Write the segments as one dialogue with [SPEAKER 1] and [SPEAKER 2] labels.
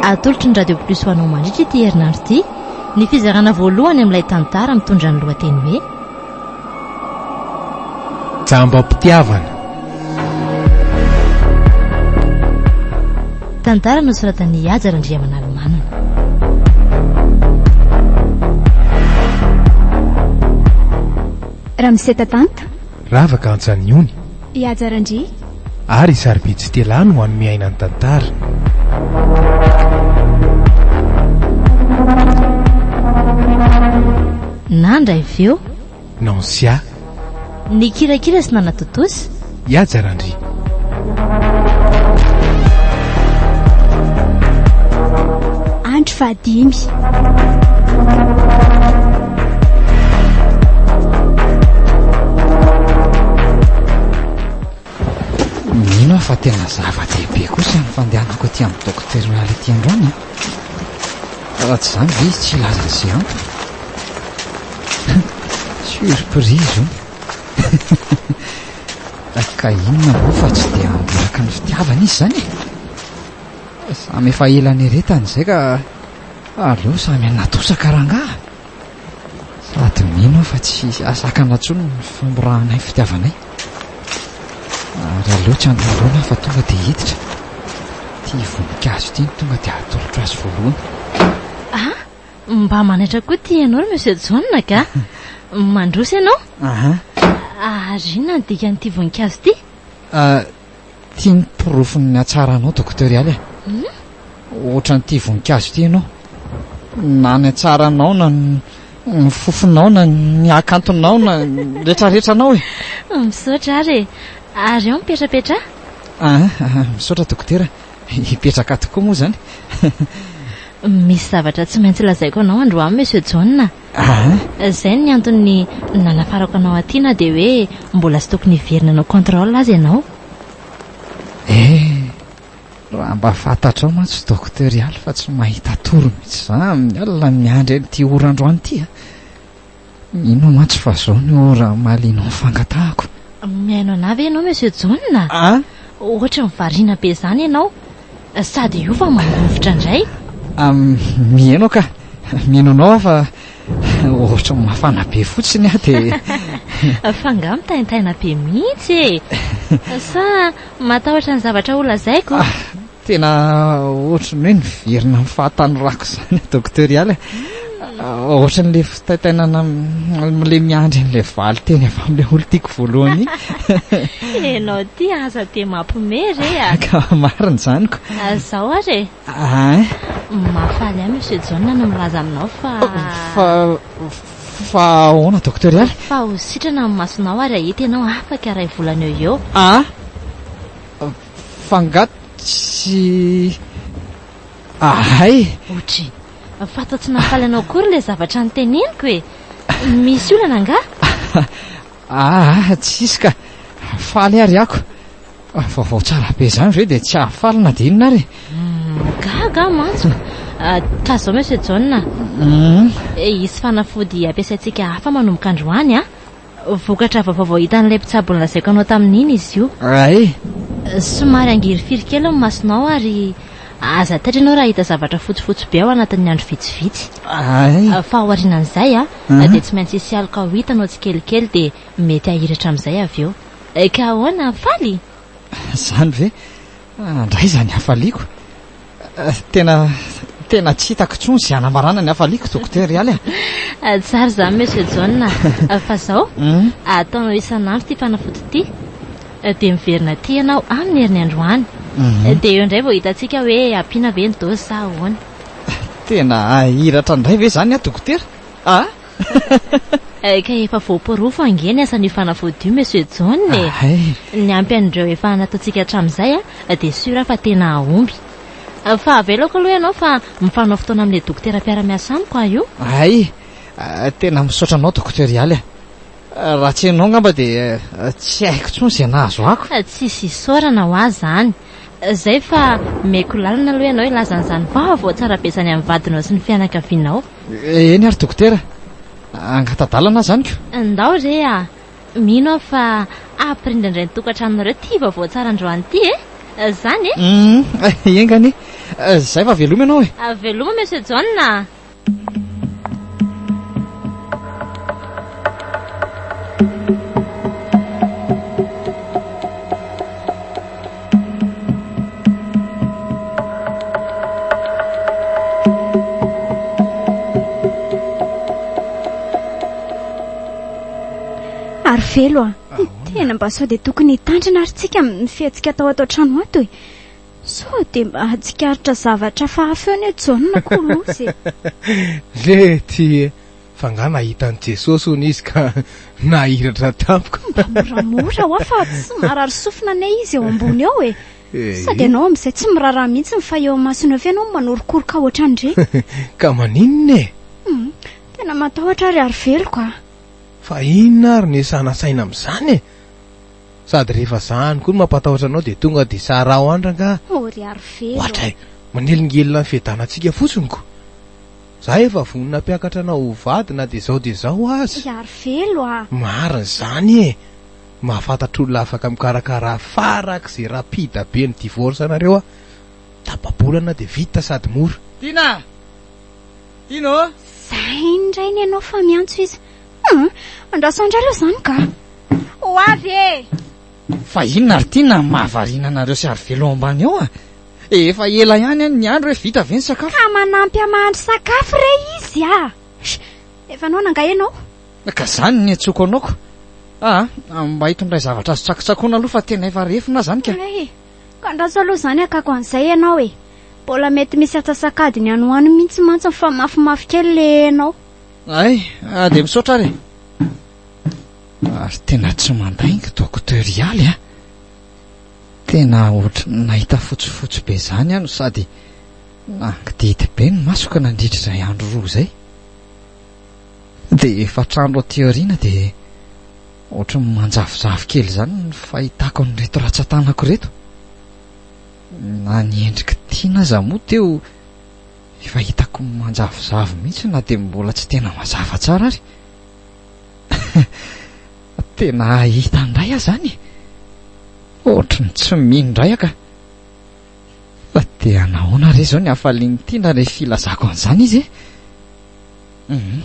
[SPEAKER 1] Atolotry ny Radio Plus ho anao mandritra ity herinandro ity ny fizarana voalohany amin'ilay tantara mitondra ny lohateny hoe.
[SPEAKER 2] Jambam-pitiavana.
[SPEAKER 1] Tantara nosoratan'i Haja Randriamanalomanana.
[SPEAKER 3] Ramose Tatanta.
[SPEAKER 2] Ravaka Antsaniony.
[SPEAKER 3] I Haja Randria.
[SPEAKER 2] Ary i Sarobidy Stella no hanome aina ny tantara.
[SPEAKER 1] Nandray feo.
[SPEAKER 2] Nancia.
[SPEAKER 1] Nikirakira sy nanatontosa.
[SPEAKER 2] I Haja Randria.
[SPEAKER 3] Andro fahadimy.
[SPEAKER 4] Mino aho fa tena zava-dehibe kosa ny fandehanako aty amin'ny Docteur Mialy aty androany a. Raha tsy izany ve izy tsy hilaza an'izay antony? Surprise hono. Ka inona moa fa tsy dia handreraka ny fitiavana izy izany e? Samy efa ela nieretana izay ka aleo samy hanatosaka rangaha. Sady mino aho fa tsy hahasakana intsony ny famorahanay ny fitiavanay. Ary aleo tsy hanoloana aho fa tonga dia hiditra. Ity voninkazo ity no tonga dia atolotro azy voalohany.
[SPEAKER 1] Ah! Mba manaitra koa ity ianao ry Monsieur John ka! Mandroso ianao?
[SPEAKER 4] Aha.
[SPEAKER 1] Ary inona no dikan'ity voninkazo ity?
[SPEAKER 4] Ah, ity ny porofon'ny hatsaranao Docteur Ialy a. Ohatran'ity voninkazo ity ianao. Na ny hatsaranao na ny fofonao na ny hakantonao na ny retraretranao e.
[SPEAKER 1] Misaotra ary e. Ary ao mipetrapetraha.
[SPEAKER 4] Ah, misaotra Dokotera. Hipetraka tokoa moa izany.
[SPEAKER 1] Misy zavatra tsy maintsy lazaiko anao androany Monsieur John a.
[SPEAKER 4] Ah.
[SPEAKER 1] Izay ny antony nanafarako anao aty na dia hoe mbola tsy tokony hiverina hanao contrôle aza ianao.
[SPEAKER 4] Eh, raha mba fantatrao mantsy Docteur Ialy fa tsy mahita tory mihitsy za amin'ny alina miandry an'ity ora androany ity a. Mino aho mantsy fa zao ny ora hamalianao ny fangatahako.
[SPEAKER 1] Mihaino anah ve ianao Monsieur John a?
[SPEAKER 4] Ah?
[SPEAKER 1] Ohatry ny variana be izany ianao. Sady io fa mangovitra indray.
[SPEAKER 4] Ah, mihaino aho ka. Mihaino anao aho fa ohatry ny mafana be fotsiny aho dia...
[SPEAKER 1] Fa angaha mitaintaina be mihitsy e? Sa matahotra ny zavatra holazaiko?
[SPEAKER 4] Ah, Tena ohatry ny hoe niverina amin'ny fahatanorako izany aho Docteur Ialy a. Ohatry ny le fitaitainana le miandry an'ilay valin-teny avy amin'ilay olon-tiako voalohany iny.
[SPEAKER 1] Ianao ity aza dia mampiomehy re a.
[SPEAKER 4] Ka marina izany ko.
[SPEAKER 1] Izao ary e.
[SPEAKER 4] Ein.
[SPEAKER 1] Mahafaly ahy Monsieur Jaona ny milaza aminao fa.
[SPEAKER 4] Fa fa ahoana Docteur Ialy?
[SPEAKER 1] Fa ho sitrana ny masonao ary hahita ianao afaka iray volana eo ho eo.
[SPEAKER 4] Ah! Fa nga tsy ahay?
[SPEAKER 1] Otry, fa toa tsy nahafaly anao akory ilay zavatra noteneniko e! Misy olana angaha?
[SPEAKER 4] Aa, tsisy ka! Faly ary ako! Vaovao tsara be izany ve dia tsy hahafaly na dia inona ary e!
[SPEAKER 1] Gaga aho mantsy ka izao Monsieur John a! Hisy fanafody hampiasaintsika hafa manomboka androany an! Vokatra vaovao vao hitan'ilay mpitsabo nolazaiko anao tamin'iny izy io.
[SPEAKER 4] Ay!
[SPEAKER 1] Somary hangirifiry kely ny masonao ary aza taitra ianao raha hahita zavatra fotsifotsy be ao anatin'ny andro vitsivitsy.
[SPEAKER 4] Ay!
[SPEAKER 1] Fa aorianan'izay dia tsy maintsy hisy aloka ho hitanao tsikelikely dia mety hahiratra amin'izay avy eo. Ka ahoana, faly?
[SPEAKER 4] Izany ve? Andray izany hafaliako. Tena, tena tsy hitako intsony izay hanambarana ny hafaliako Dokotera Ialy
[SPEAKER 1] a. Tsara izany Monsieur John a. Fa izao, ataonao isan'andro ity fanafody ity, dia miverina aty ianao amin'ny heriny androany. Dia eo indray vao hitantsika hoe ampiana ve ny dose sa ahoana.
[SPEAKER 4] Tena hahiratra indray ve izany aho Dokotera a?
[SPEAKER 1] Ka efa voaporofo ange ny asan'io fanafody io Monsieur John e! Ny ampy an'ireo efa nataontsika hatramin'izay dia sûr aho fa tena hahomby. Fa avelako aloha ianao fa mifanao fotoana amin'ilay dokotera mpiara-miasa amiko aho io.
[SPEAKER 4] Hay! Tena misaotra anao Docteur Ialy a! Raha tsy ianao angamba dia tsy haiko intsony izay nahazo ako.
[SPEAKER 1] Tsisy isaorana ho ahy izany. Izay fa meko lalana aloha ianao hilaza an'izany vaovao tsara be izany amin'ny vadinao sy ny fianakavianao.
[SPEAKER 4] Eny ary dokotera, angata-dalana aho izany ko.
[SPEAKER 1] Ndao re a! Mino aho fa hampirindra indray ny tokantranonareo ity vaovao tsara androany ity e! Izany e?
[SPEAKER 4] Hum, enga anie. Zay fa veloma ianao e.
[SPEAKER 1] Veloma Monsieur John a.
[SPEAKER 3] Arivelo a! Tena mba sao dia tokony hitandrina ary tsika amin'ny fihetsika atao ato an-trano ato e! Sao dia mba hahatsikaritra zavatra hafahafa eo anie Jaona ko loza e!
[SPEAKER 2] Lety e! Fa nga nahita an'i Jesosy hono izy ka nahiratra tampoka.
[SPEAKER 3] Mba moramora hoa fa tsy marary sofina anie izy eo ambony eo e! Sady ianao amin'izay tsy miraharaha mihitsy fa eo imasony eo f'ianao manorokoroka ohatran'ireny.
[SPEAKER 2] Ka maninona e?
[SPEAKER 3] Hum, tena matahotra aho ry Arivelo ka.
[SPEAKER 2] Fa inona ary no iasana saina amin'izany e? Sady rehefa zany koa no mampatahotra anao dia tonga dia saraho any rangaha.
[SPEAKER 3] Oh ry Arivelo.
[SPEAKER 2] Ohatray, manelingelina ny fiadanantsika fotsiny ko. Za efa vonona hampiakatra anao ho vady na dia izao dia izao aza.
[SPEAKER 3] Ry Arivelo a!
[SPEAKER 2] Marina izany e! Mahafantatra olona afaka mikarakara farak'izay rapide be ny divorce anareo aho. Tapa-bolana dia vita sady mora.
[SPEAKER 4] Tiana! Tiana ô!
[SPEAKER 3] Zay indray ny anao fa miantso izy. Hum! Andraso indray aloha izany ka! Ho avy e!
[SPEAKER 4] Fa inona ry Tiana mahavariana anareo sy Arivelo ao ambany ao a? Efa ela ihany an ny andro hoe vita ve ny sakafo?
[SPEAKER 3] Ka manampy ahy mahandro sakafo re izy a! Efa noana angaha ianao?
[SPEAKER 4] Ka zany ny antsoiko anao ko! Aa, mba hitondray zavatra azo tsakotsakoina aloha fa tena efa refona aho zany ka!
[SPEAKER 3] Ee, ka andraso aloha izany hakako an'izay ianao e! Mbola mety misy atsasak'adiny any ho any mihitsy mantsy fa mafimafy kely le ianao.
[SPEAKER 4] Hay, dia misaotra ary e! Ary tena tsy mandainga Docteur Ialy a! Tena ohatry ny nahita fotsifotsy be izany aho no sady nangidihidy be ny masoko nandritra izay andro roa izay. Dia efatra andro aty aoriana dia ohatry ny manjavozavo kely izany ny fahitako an'ireto ratsan-tanako ireto. Na ny endrik'i Tiana aza moa teo efa hitako manjavozavo mihitsy na dia mbola tsy tena mazava tsara ary. Tena hahita indray aho izany e! Ohatry ny tsy mino indray aho ka! Fa dia nahoana re izao ny hafalian'i Tiana rehefa ilazako an'izany izy e? Hum,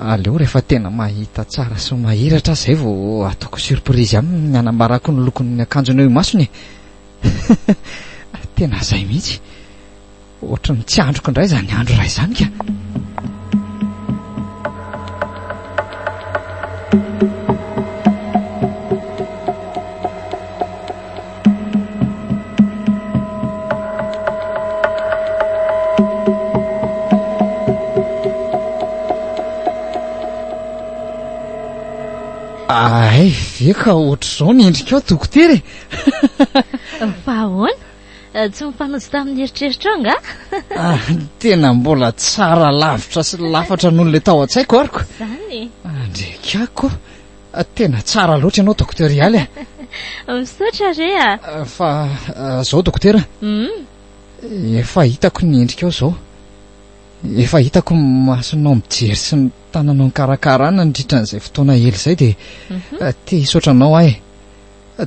[SPEAKER 4] aleo rehefa tena mahita tsara sy mahiratra aho izay vao ataoko surprise aminy ny hanambarako ny lokon'ny akanjony eo imasony e! Tena izay mihitsy! Ohatry ny tsy andriko indray izany andro iray izany ka. Ay ve ka ohatr'izao ny endrikao dokotera e!
[SPEAKER 1] Fa ahoana? Tsy mifanojo tamin'ny eritreritrao angaha?
[SPEAKER 4] Ah, tena mbola tsara lavitra sy lafatra noho ilay tao an-tsaiko ariko.
[SPEAKER 1] Izany e.
[SPEAKER 4] Andrekako. Tena tsara loatra ianao Docteur Ialy a.
[SPEAKER 1] Misaotra re a.
[SPEAKER 4] Fa zao dokotera. Efa hitako ny endrikao izao. Efa hitako ny masonao mijery sy ny tananao mikarakara ahy nandritra an'izay fotoana ela izay dia te hisaotra anao aho e.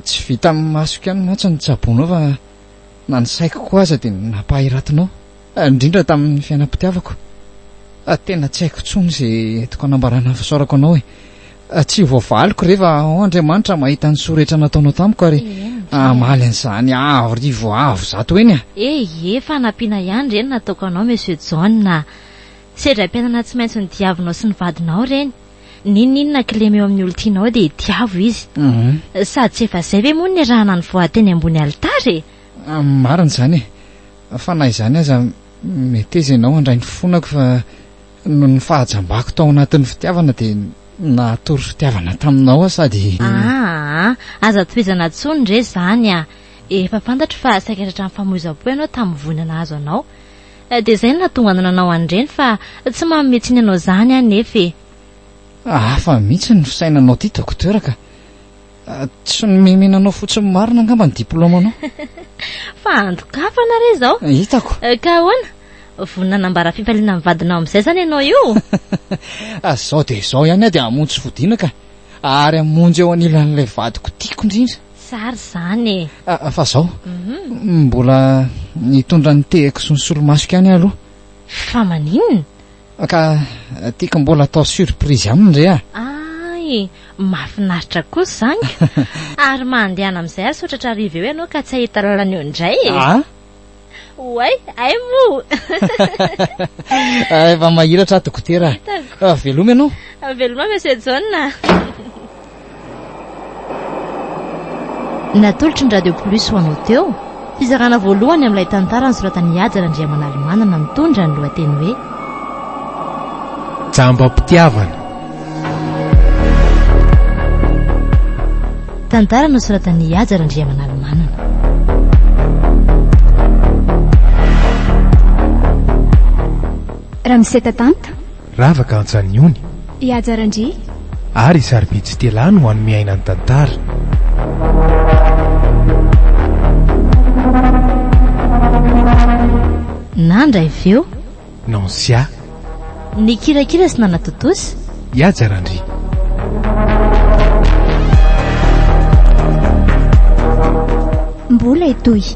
[SPEAKER 4] Tsy vitan'ny masoko ihany mantsy no tsaboinao fa na ny saiko koa aza dia nampahiratinao, indrindra tamin'ny fiainam-pitiavako. Tena tsy haiko intsony izay entiko hanambarana ny fisaorako anao e. Tsy voavaliko re fa ao Andriamanitra mahita ny soa rehetra nataonao tamiko ary hamaly an'izany avo rivo avo zato heny a.
[SPEAKER 1] E, fanampiana ihany re no nataoko anao Monsieur John a. Sedram-piainana tsy maintsy nodiavinao sy ny vadinao ireny. N'inon'inona kilema eo amin'ny olon-tianao dia tiavo izy. Sady tsy efa izay ve moa no niarahana nivoady teny ambony alitara e?
[SPEAKER 4] Marina izany e. Fa na izany aza meteza ianao handray ny fonako fa noho ny fahajambako tao anatin'ny fitiavana dia nahatory fitiavana taminao aho sady.
[SPEAKER 1] Aa! Aza tohizana intsony re izany a! Efa fantatro fa saika tratran'ny famoizam-po ianao tamin'ny voina nahazo anao. Dia izay no nahatonga anao nanao an'ireny fa tsy manome tsiny anao izany aho nefa e!
[SPEAKER 4] Hafa mihitsy ny fisainanao ity docteur ka! Tsy nomemena anao fotsiny marina angamba ny diplaomanao.
[SPEAKER 1] Fa andokafana re izao!
[SPEAKER 4] Hitako!
[SPEAKER 1] Ka ahoana? Vonona hanambara fifaliana amin'ny vadinao amin'izay izany ianao io?
[SPEAKER 4] Izao dia izao ihany aho dia hamonjy fodiana ka! Ary hamonjy eo anilan'ilay vadiko tiako indrindra!
[SPEAKER 1] Tsara izany e!
[SPEAKER 4] Fa izao, mbola. Nitondra ny tehiko sy ny solomasoko ihany aho aloha.
[SPEAKER 1] Fa maninona?
[SPEAKER 4] Ka tiako mbola atao surprise aminy re ah.
[SPEAKER 1] Ay, mahafinaritra kosa izany ka. Ary mandehana amin'izay ary sao tratra hariva eo ianao ka tsy hahita lalana eo indray e.
[SPEAKER 4] Ah?
[SPEAKER 1] Oay, ay moa.
[SPEAKER 4] Efa mahiratra aho dokotera.
[SPEAKER 1] Hitako.
[SPEAKER 4] Veloma ianao.
[SPEAKER 1] Veloma Monsieur John. Natolotry ny Radio Plus ho anao teo, fizarana voalohany amin'ilay tantara nosoratan'i Haja Randriamanalimanana mitondra ny lohateny hoe.
[SPEAKER 2] Jambam-pitiavana.
[SPEAKER 1] Tantara nosoratan'i Haja Randriamanalimanana.
[SPEAKER 3] Ramose Tatanta.
[SPEAKER 2] Ravaka Antsaniony.
[SPEAKER 3] I Haja Randria.
[SPEAKER 2] Ary i Sarobidy Stella no hanome aina ny tantara.
[SPEAKER 1] Nandray feo.
[SPEAKER 2] Nancia.
[SPEAKER 1] Nikirakira sy nanatontosa.
[SPEAKER 2] I Haja Randria.
[SPEAKER 3] Mbola hitohy.